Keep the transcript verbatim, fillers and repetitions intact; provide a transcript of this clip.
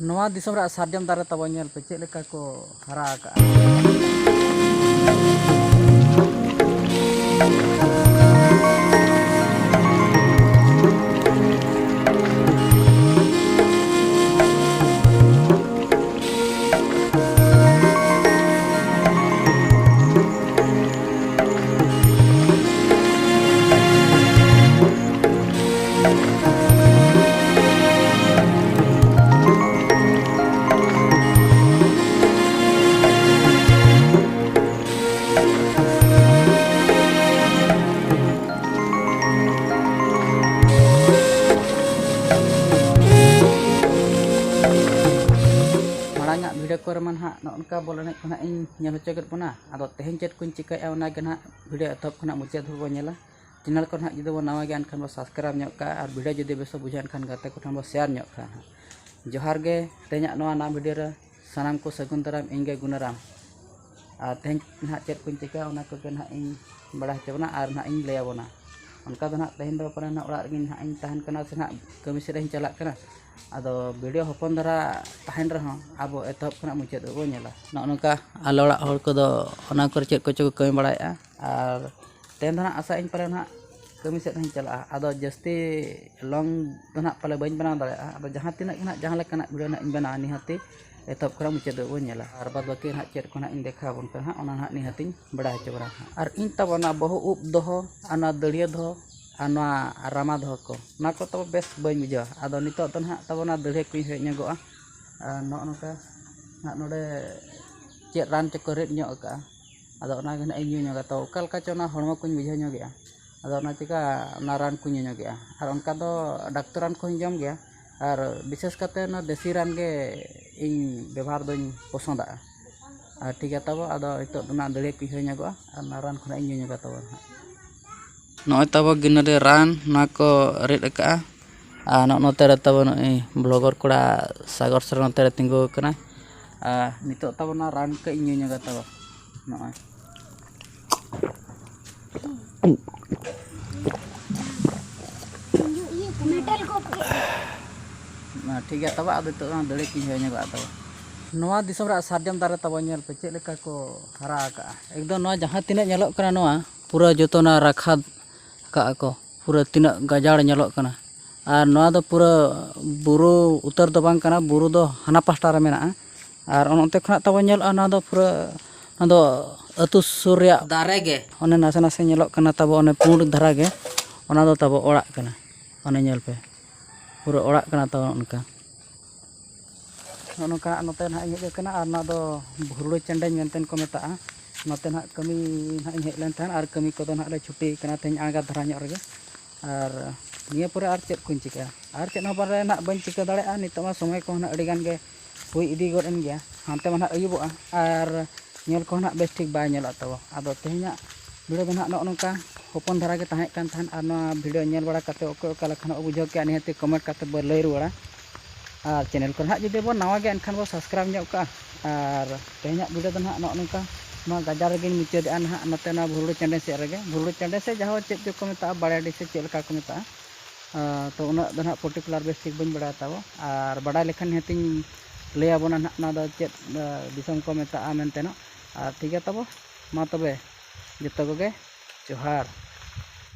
ᱱᱚᱣᱟ ᱫᱤᱥᱚᱢ ᱨᱮᱭᱟᱜ ᱥᱟᱨᱡᱚᱢ ᱫᱟᱨᱮ ᱛᱟᱵᱚ ᱧᱮᱞ ᱯᱮ, ᱪᱮᱫ ᱞᱮᱠᱟ ᱠᱚ ᱦᱟᱨᱟ ᱟᱠᱟᱜᱼᱟ᱾ ᱢᱟᱲᱟᱝᱟᱜ ᱵᱷᱤᱰᱤᱭᱳ ᱠᱚᱨᱮ ᱢᱟ ᱱᱟᱦᱟᱜ ᱱᱚᱜᱼᱚ ᱱᱚᱝᱠᱟ ᱵᱚᱞ ᱮᱱᱮᱡ ᱠᱚ ᱱᱟᱦᱟᱜ ᱤᱧ ᱧᱮᱞ ᱦᱚᱪᱚ ᱠᱮᱫ ᱵᱚᱱᱟ᱾ ᱟᱫᱚ ᱛᱮᱦᱮᱧ ᱪᱮᱫ ᱠᱚᱧ ᱪᱤᱠᱟᱹᱭᱟ, ᱚᱱᱟ ᱜᱮ ᱱᱟᱦᱟᱜ ᱵᱷᱤᱰᱤᱭᱳ ᱮᱛᱚᱦᱚᱵ ᱠᱷᱚᱱᱟᱜ ᱢᱩᱪᱟᱹᱫ ᱫᱷᱟᱹᱵᱤᱡ ᱵᱚᱱ ᱧᱮᱞᱟ᱾ ᱪᱮᱱᱮᱞ ᱠᱚ ᱱᱟᱦᱟᱜ ᱡᱩᱫᱤ ᱵᱚᱱ ᱱᱟᱣᱟ ᱜᱮᱭᱟ, ᱮᱱᱠᱷᱟᱱ ᱵᱚᱱ ᱥᱟᱵᱥᱠᱨᱟᱭᱤᱵᱽ ᱧᱚᱜ ᱠᱟᱜᱼᱟ, ᱟᱨ ᱵᱷᱤᱰᱤᱭᱳ ᱡᱩᱫᱤ ᱵᱮᱥ ᱵᱚᱱ ᱵᱩᱡᱷᱟᱹᱣᱟ, ᱮᱱᱠᱷᱟᱱ ᱜᱟᱛᱮ ᱠᱚᱴᱷᱮᱱ ᱵᱚᱱ ᱥᱮᱭᱟᱨ ᱧᱚᱜ ᱠᱟᱜᱼᱟ ᱱᱟᱦᱟᱜ᱾ ᱡᱚᱦᱟᱨ ᱜᱮ᱾ ᱛᱮᱦᱮᱧᱟᱜ ᱱᱚᱣᱟ ᱱᱟᱣᱟ ᱵᱷᱤᱰᱤᱭᱳ ᱨᱮ ᱥᱟᱱᱟᱢ ᱠᱚ ᱥᱟᱹᱜᱩᱱ ᱫᱟᱨᱟᱢ, ᱤᱧ ᱜᱮ ᱜᱩᱱᱟᱨᱟᱢ᱾ ᱟᱨ ᱛᱮᱦᱮᱧ ᱱᱟᱦᱟᱜ ᱪᱮᱫ ᱠᱚᱧ ᱪᱤᱠᱟᱹᱭᱟ, ᱚᱱᱟ ᱠᱚᱜᱮ ᱱᱟᱦᱟᱜ ᱤᱧ ᱵᱟᱲᱟᱭ ᱦᱚᱪᱚ ᱵᱚᱱᱟ ᱟᱨ ᱱᱟᱦᱟᱜ ᱤᱧ ᱞᱟᱹᱭ ᱟᱵᱚᱱᱟ᱾ ᱚᱱᱠᱟ ᱫᱚ ᱱᱟᱦᱟᱜ ᱛᱮᱦᱮᱧ ᱫᱚ ᱯᱟᱞᱮ ᱱᱟᱦᱟᱜ ᱚᱲᱟᱜ ᱨᱮᱜᱮᱧ ᱱᱟᱦᱟᱜ ᱤᱧ ᱛᱟᱦᱮᱱ ᱠᱟᱱᱟ ᱥᱮ ᱱᱟᱦᱟᱜ ᱠᱟᱹᱢᱤ ᱥᱮᱫ ᱨᱮᱧ ᱪᱟᱞᱟᱜ ᱠᱟᱱᱟ᱾ ᱟᱫᱚ ᱵᱷᱤᱰᱤᱭᱳ ᱦᱚᱯᱚᱱ ᱫᱷᱟᱨᱟ ᱛᱟᱦᱮᱱ ᱨᱮᱦᱚᱸ ᱟᱵᱚ ᱮᱛᱚᱦᱚᱵ ᱠᱷᱚᱱᱟᱜ ᱢᱩᱪᱟᱹᱫ ᱵᱚᱱ ᱧᱮᱞᱟ᱾ ᱱᱚᱜᱼᱚ ᱱᱚᱝᱠᱟ ᱟᱞᱮ ᱚᱲᱟᱜ ᱦᱚᱲ ᱠᱚᱫᱚ ᱚᱱᱟ ᱠᱚᱨᱮ ᱪᱮᱫ ᱠᱚᱪᱚ ᱠᱚ ᱠᱟᱹᱢᱤ ᱵᱟᱲᱟᱭᱮᱫᱼᱟ᱾ ᱟᱨ ᱛᱮᱦᱮᱧ ᱫᱚ ᱱᱟᱦᱟᱜ ᱟᱥᱟᱜ ᱟᱹᱧ ᱯᱟᱞᱮ ᱱᱟᱦᱟᱜ ᱠᱟᱹᱢᱤ ᱥᱮᱫ ᱦᱚᱸᱧ ᱪᱟᱞᱟᱜᱼᱟ᱾ ᱟᱫᱚ ᱡᱟᱹᱥᱛᱤ ᱞᱚᱝ ᱫᱚ ᱱᱟᱦᱟᱜ ᱯᱟᱞᱮ ᱵᱟᱹᱧ ᱵᱮᱱᱟᱣ ᱫᱟᱲᱮᱭᱟᱜᱼᱟ᱾ ᱟᱫᱚ ᱡᱟᱦᱟᱸ ᱛᱤᱱᱟᱹᱜ ᱜᱮ ᱱᱟᱦᱟᱜ ᱡᱟᱦᱟᱸ ᱞᱮᱠᱟᱱᱟᱜ ᱵᱷᱤᱰᱤᱭᱳ ᱱᱟᱦᱟᱜ ᱤᱧ ᱵᱮᱱᱟᱣᱟ, ᱱᱤᱦᱟᱹᱛᱤ ᱮᱛᱚᱦᱚᱵ ᱠᱷᱚᱱᱟᱜ ᱢᱩᱪᱟᱹᱫ ᱫᱷᱟᱹᱵᱤᱡ ᱵᱚᱱ ᱧᱮᱞᱟ᱾ ᱟᱨ ᱵᱟᱫᱽ ᱵᱟᱹᱠᱤ ᱱᱟᱦᱟᱜ ᱪᱮᱫ ᱠᱚ ᱱᱟᱦᱟᱜ ᱤᱧ ᱫᱮᱠᱷᱟᱣ ᱟᱵᱚᱱ ᱠᱟᱱᱟ ᱦᱟᱸᱜ, ᱚᱱᱟ ᱱᱟᱦᱟᱜ ᱱᱤᱦᱟᱹᱛᱤᱧ ᱵᱟᱲᱟᱭ ᱦᱚᱪᱚ ᱵᱚᱱᱟ ᱦᱟᱸᱜ᱾ ᱟᱨ ᱤᱧ ᱛᱟᱵᱚᱱᱟ ᱵᱚᱦᱚᱜ ᱩᱵ ᱫᱚᱦᱚ, ᱟᱨ ᱱᱚᱣᱟ ᱫᱟᱹᱲᱭᱟᱹ ᱫᱚᱦᱚ, ᱟᱨ ᱱᱚᱣᱟ ᱨᱟᱢᱟ ᱫᱚᱦᱚ ᱠᱚ, ᱚᱱᱟ ᱠᱚ ᱛᱟᱵᱚ ᱵᱮᱥ ᱵᱟᱹᱧ ᱵᱩᱡᱷᱟᱹᱣᱟ᱾ ᱟᱫᱚ ᱱᱤᱛᱚᱜ ᱫᱚ ᱱᱟᱦᱟᱜ ᱛᱟᱵᱚ ᱚᱱᱟ ᱫᱟᱹᱲᱭᱟᱹ ᱠᱚᱧ ᱦᱮᱡ ᱧᱚᱜᱚᱜᱼᱟ᱾ ᱟᱨ ᱱᱚᱜᱼᱚ ᱱᱚᱝᱠᱟ ᱱᱟᱦᱟᱜ ᱱᱚᱰᱮ ᱪᱮᱫ ᱨᱟᱱ ᱪᱚᱠᱚ ᱨᱤᱫ ᱧᱚᱜ ᱟᱠᱟᱜᱼᱟ᱾ ᱟᱫᱚ ᱚᱱᱟ ᱜᱮ ᱱᱟᱦᱟᱜ ᱤᱧ ᱧᱩ ᱧᱚᱜᱟ᱾ ᱛᱚ ᱚᱠᱟ ᱞᱮᱠᱟ ᱪᱚ ᱚᱱᱟ ᱦᱚᱲᱢᱚ ᱠᱚᱧ ᱵᱩᱡᱷᱟᱹᱣ ᱧᱚᱜᱮᱜᱼᱟ᱾ ᱟᱫᱚ ᱚᱱᱟ ᱪᱤᱠᱟ ᱚᱱᱟ ᱨᱟᱱ ᱠᱚᱧ ᱧᱩ ᱧᱚᱜᱮᱜᱼᱟ᱾ ᱟᱨ ᱚᱱᱠᱟ ᱫᱚ ᱰᱟᱠᱛᱚᱨ ᱨᱟᱱ ᱠᱚᱦᱚᱸᱧ ᱡᱚᱢ ᱜᱮᱭᱟ᱾ ᱟᱨ ᱵᱤᱥᱮᱥ ᱠᱟᱛᱮ ᱚᱱᱟ ᱫᱮᱥᱤ ᱨᱟᱱ ᱜᱮ ᱤᱧ ᱵᱮᱵᱚᱦᱟᱨ ᱫᱚᱧ ᱯᱚᱥᱚᱸᱫᱟᱜᱼᱟ᱾ ᱟᱨ ᱴᱷᱤᱠ ᱜᱮᱭᱟ ᱛᱟᱵᱚ, ᱟᱫᱚ ᱱᱤᱛᱚᱜ ᱫᱚ ᱱᱟᱦᱟᱜ ᱫᱟᱹᱲᱭᱟᱹ ᱠᱚᱧ ᱦᱩᱭ ᱧᱚᱜᱚᱜᱼᱟ ᱟᱨ ᱚᱱᱟ ᱨᱟᱱ ᱠᱚ ᱱᱟᱦᱟᱜ ᱤᱧ ᱧᱩ ᱧᱚᱜᱟ ᱛᱟᱵᱚ ᱱᱟᱦᱟᱜ᱾ ᱱᱚᱜᱼᱚᱭ ᱛᱟᱵᱚ ᱜᱤᱱᱟᱹ ᱨᱮ ᱨᱟᱱ ᱱᱚᱣᱟ ᱠᱚ ᱨᱤᱫ ᱟᱠᱟᱜᱼᱟ᱾ ᱟᱨ ᱱᱚᱜᱼᱚ ᱱᱚᱛᱮ ᱨᱮ ᱛᱟᱵᱚ ᱱᱩᱜᱼᱩᱭ ᱵᱞᱚᱜᱟᱨ ᱠᱚᱲᱟ ᱥᱟᱜᱚᱨ ᱥᱚᱨᱮᱱ ᱱᱚᱛᱮ ᱨᱮ ᱛᱤᱸᱜᱩ ᱟᱠᱟᱱᱟᱭ᱾ ᱟᱨ ᱱᱤᱛᱚᱜ ᱛᱟᱵᱚ ᱱᱚᱣᱟ ᱨᱟᱱ ᱠᱟᱹᱡ ᱤᱧ ᱧᱩ ᱧᱚᱜᱟ ᱛᱟᱵᱚ᱾ ᱱᱚᱜᱼᱚᱭ᱾ ᱢᱟ ᱴᱷᱤᱠ ᱜᱮᱭᱟ ᱛᱚᱵᱮ, ᱟᱫᱚ ᱱᱤᱛᱚᱜ ᱫᱚ ᱫᱟᱹᱲᱮ ᱠᱤᱧ ᱦᱚᱭ ᱧᱚᱜᱚᱜᱼᱟ ᱛᱚᱵᱮ᱾ ᱱᱚᱣᱟ ᱫᱤᱥᱚᱢ ᱨᱮᱭᱟᱜ ᱥᱟᱨᱡᱚᱢ ᱫᱟᱨᱮ ᱛᱟᱵᱚ ᱧᱮᱞ ᱯᱮ ᱪᱮᱫ ᱞᱮᱠᱟ ᱠᱚ ᱦᱟᱨᱟ ᱟᱠᱟᱜᱼᱟ᱾ ᱮᱠᱫᱚᱢ ᱱᱚᱣᱟ ᱡᱟᱦᱟᱸ ᱛᱤᱱᱟᱹᱜ ᱧᱮᱞᱚᱜ ᱠᱟᱱᱟ ᱱᱚᱣᱟ ᱯᱩᱨᱟᱹ ᱡᱚᱛᱚ ᱱᱚᱣᱟ ᱨᱟᱠᱷᱟ ᱠᱟᱜᱼᱟ ᱠᱚ, ᱯᱩᱨᱟᱹ ᱛᱤᱱᱟᱹᱜ ᱜᱟᱡᱟᱲ ᱧᱮᱞᱚᱜ ᱠᱟᱱᱟ᱾ ᱟᱨ ᱱᱚᱣᱟ ᱫᱚ ᱯᱩᱨᱟᱹ ᱵᱩᱨᱩ ᱩᱛᱟᱹᱨ ᱫᱚ ᱵᱟᱝ ᱠᱟᱱᱟ, ᱵᱩᱨᱩ ᱫᱚ ᱦᱟᱱᱟ ᱯᱟᱦᱴᱟ ᱨᱮ ᱢᱮᱱᱟᱜᱼᱟ᱾ ᱟᱨ ᱚᱱᱛᱮ ᱠᱷᱚᱱᱟᱜ ᱛᱟᱵᱚ ᱧᱮᱞᱚᱜᱼᱟ, ᱱᱚᱣᱟ ᱫᱚ ᱯᱩᱨᱟᱹ, ᱱᱚᱣᱟ ᱫᱚ ᱟᱹᱛᱩ ᱥᱩᱨ ᱨᱮᱭᱟᱜ ᱫᱟᱨᱮ ᱜᱮ᱾ ᱚᱱᱮ ᱱᱟᱥᱮ ᱱᱟᱥᱮ ᱧᱮᱞᱚᱜ ᱠᱟᱱᱟ ᱛᱟᱵᱚ, ᱚᱱᱮ ᱯᱩᱸᱰ ᱫᱷᱟᱨᱟ ᱜᱮ, ᱚᱱᱟ ᱫᱚ ᱛᱟᱵᱚ ᱚᱲᱟᱜ ᱠᱟᱱᱟ᱾ ᱚᱱᱮ ᱧᱮᱞ ᱯᱮ, ᱯᱩᱨᱟᱹ ᱚᱲᱟᱜ ᱠᱟᱱᱟ ᱛᱟᱵᱚ ᱚᱱᱠᱟ᱾ ᱱᱚᱜᱼᱚ ᱱᱚᱝᱠᱟ ᱱᱚᱛᱮ ᱱᱟᱦᱟᱜ ᱤᱧ ᱦᱮᱡ ᱟᱠᱟᱱᱟ, ᱟᱨ ᱱᱚᱣᱟ ᱫᱚ ᱵᱷᱩᱨᱲᱩ ᱪᱟᱹᱰᱟᱹᱧ ᱢᱮᱱᱛᱮ ᱠᱚ ᱢᱮᱛᱟᱜᱼᱟ᱾ ᱱᱚᱛᱮ ᱱᱟᱦᱟᱜ ᱠᱟᱹᱢᱤ ᱱᱟᱦᱟᱜ ᱤᱧ ᱦᱮᱡ ᱞᱮᱱ ᱛᱟᱦᱮᱸᱫ, ᱟᱨ ᱠᱟᱹᱢᱤ ᱠᱚᱫᱚ ᱱᱟᱦᱟᱜ ᱞᱮ ᱪᱷᱩᱴᱤ ᱠᱟᱱᱟ ᱛᱮᱦᱮᱧ ᱟᱬᱜᱟᱛ ᱫᱷᱟᱨᱟ ᱧᱚᱜ ᱨᱮᱜᱮ᱾ ᱟᱨ ᱱᱤᱭᱟᱹ ᱯᱚᱨᱮ ᱟᱨ ᱪᱮᱫ ᱠᱚᱧ ᱪᱤᱠᱟᱹᱭᱟ? ᱟᱨ ᱪᱮᱫ ᱦᱚᱸ ᱵᱟᱨᱮ ᱱᱟᱦᱟᱜ ᱵᱟᱹᱧ ᱪᱤᱠᱟᱹ ᱫᱟᱲᱮᱭᱟᱜᱼᱟ᱾ ᱱᱤᱛᱚᱜ ᱢᱟ ᱥᱚᱢᱚᱭ ᱠᱚᱦᱚᱸ ᱱᱟᱦᱟᱜ ᱟᱹᱰᱤ ᱜᱟᱱ ᱜᱮ ᱦᱩᱭ ᱤᱫᱤ ᱜᱚᱫ ᱮᱱ ᱜᱮᱭᱟ᱾ ᱦᱟᱱᱛᱮ ᱢᱟ ᱱᱟᱦᱟᱜ ᱟᱹᱭᱩᱵᱚᱜᱼᱟ, ᱟᱨ ᱧᱮᱞ ᱠᱚᱦᱚᱸ ᱱᱟᱦᱟᱜ ᱵᱮᱥ ᱴᱷᱤᱠ ᱵᱟᱭ ᱧᱮᱞᱚᱜ ᱛᱟᱵᱚ᱾ ᱟᱫᱚ ᱛᱮᱦᱮᱧᱟᱜ ᱵᱷᱤᱰᱤᱭᱳ ᱫᱚ ᱱᱟᱦᱟᱜ ᱱᱚᱜᱼᱚ ᱱᱚᱝᱠᱟ ᱦᱚᱯᱚᱱ ᱫᱷᱟᱨᱟ ᱜᱮ ᱛᱟᱦᱮᱸ ᱠᱟᱱ ᱛᱟᱦᱮᱸᱫ, ᱟᱨ ᱱᱚᱣᱟ ᱵᱷᱤᱰᱤᱭᱳ ᱧᱮᱞ ᱵᱟᱲᱟ ᱠᱟᱛᱮ ᱚᱠᱚᱭ ᱚᱠᱟ ᱞᱮᱠᱟ ᱱᱟᱦᱟᱜ ᱵᱩᱡᱷᱟᱹᱣ ᱠᱮᱜᱼᱟ, ᱱᱤᱦᱟᱹᱛᱤ ᱠᱚᱢᱮᱱᱴ ᱠᱟᱛᱮ ᱵᱚ ᱞᱟᱹᱭ ᱨᱩᱣᱟᱹᱲᱟ᱾ ᱟᱨ ᱪᱮᱱᱮᱞ ᱠᱚᱨᱮ ᱱᱟᱦᱟᱜ ᱡᱩᱫᱤ ᱵᱚ ᱱᱟᱣᱟ ᱜᱮᱭᱟ, ᱮᱱᱠᱷᱟᱱ ᱵᱚ ᱥᱟᱵᱥᱠᱨᱟᱭᱤᱵᱽ ᱧᱚᱜ ᱠᱟᱜᱼᱟ᱾ ᱟᱨ ᱛᱮᱦᱮᱧᱟᱜ ᱵᱷᱤᱰᱤᱭᱳ ᱫᱚ ᱱᱟᱦᱟᱜ ᱱᱚᱜᱼᱚ ᱱᱚᱝᱠᱟ ᱱᱚᱣᱟ ᱜᱟᱡᱟᱲ ᱨᱮᱜᱮᱧ ᱢᱩᱪᱟᱹᱫᱮᱜᱼᱟ ᱱᱟᱦᱟᱜ, ᱱᱚᱛᱮ ᱱᱚᱣᱟ ᱵᱷᱩᱨᱲᱩ ᱪᱟᱹᱰᱟᱹᱧ ᱥᱮᱫ ᱨᱮᱜᱮ, ᱵᱷᱩᱨᱲᱩ ᱪᱟᱹᱰᱟᱹᱧ ᱥᱮ ᱡᱟᱦᱳ ᱪᱮᱫ ᱪᱚ ᱠᱚ ᱢᱮᱛᱟᱜᱼᱟ, ᱵᱟᱲᱮᱰᱤ ᱥᱮ ᱪᱮᱫ ᱞᱮᱠᱟ ᱠᱚ ᱢᱮᱛᱟᱜᱼᱟ᱾ ᱟᱨ ᱛᱚ ᱩᱱᱟᱹᱜ ᱫᱚ ᱱᱟᱦᱟᱜ ᱯᱟᱨᱴᱤᱠᱩᱞᱟᱨ ᱵᱮᱥ ᱴᱷᱤᱠ ᱵᱟᱹᱧ ᱵᱟᱲᱟᱭᱟ ᱛᱟᱵᱚ, ᱟᱨ ᱵᱟᱰᱟᱭ ᱞᱮᱠᱷᱟᱱ ᱱᱤᱦᱟᱹᱛᱤᱧ ᱞᱟᱹᱭ ᱟᱵᱚᱱᱟ ᱱᱟᱦᱟᱜ ᱱᱚᱣᱟ ᱫᱚ ᱪᱮᱫ, ᱟᱨ, ᱫᱤᱥᱚᱢ ᱠᱚ ᱢᱮᱛᱟᱜᱼᱟ ᱢᱮᱱᱛᱮ ᱱᱟᱜ᱾ ᱟᱨ ᱴᱷᱤᱠ ᱜᱮᱭᱟ ᱛᱟᱵᱚ, ᱢᱟ ᱛᱚᱵᱮ ᱡᱚᱛᱚ ᱠᱚᱜᱮ ᱡᱚᱦᱟᱨ᱾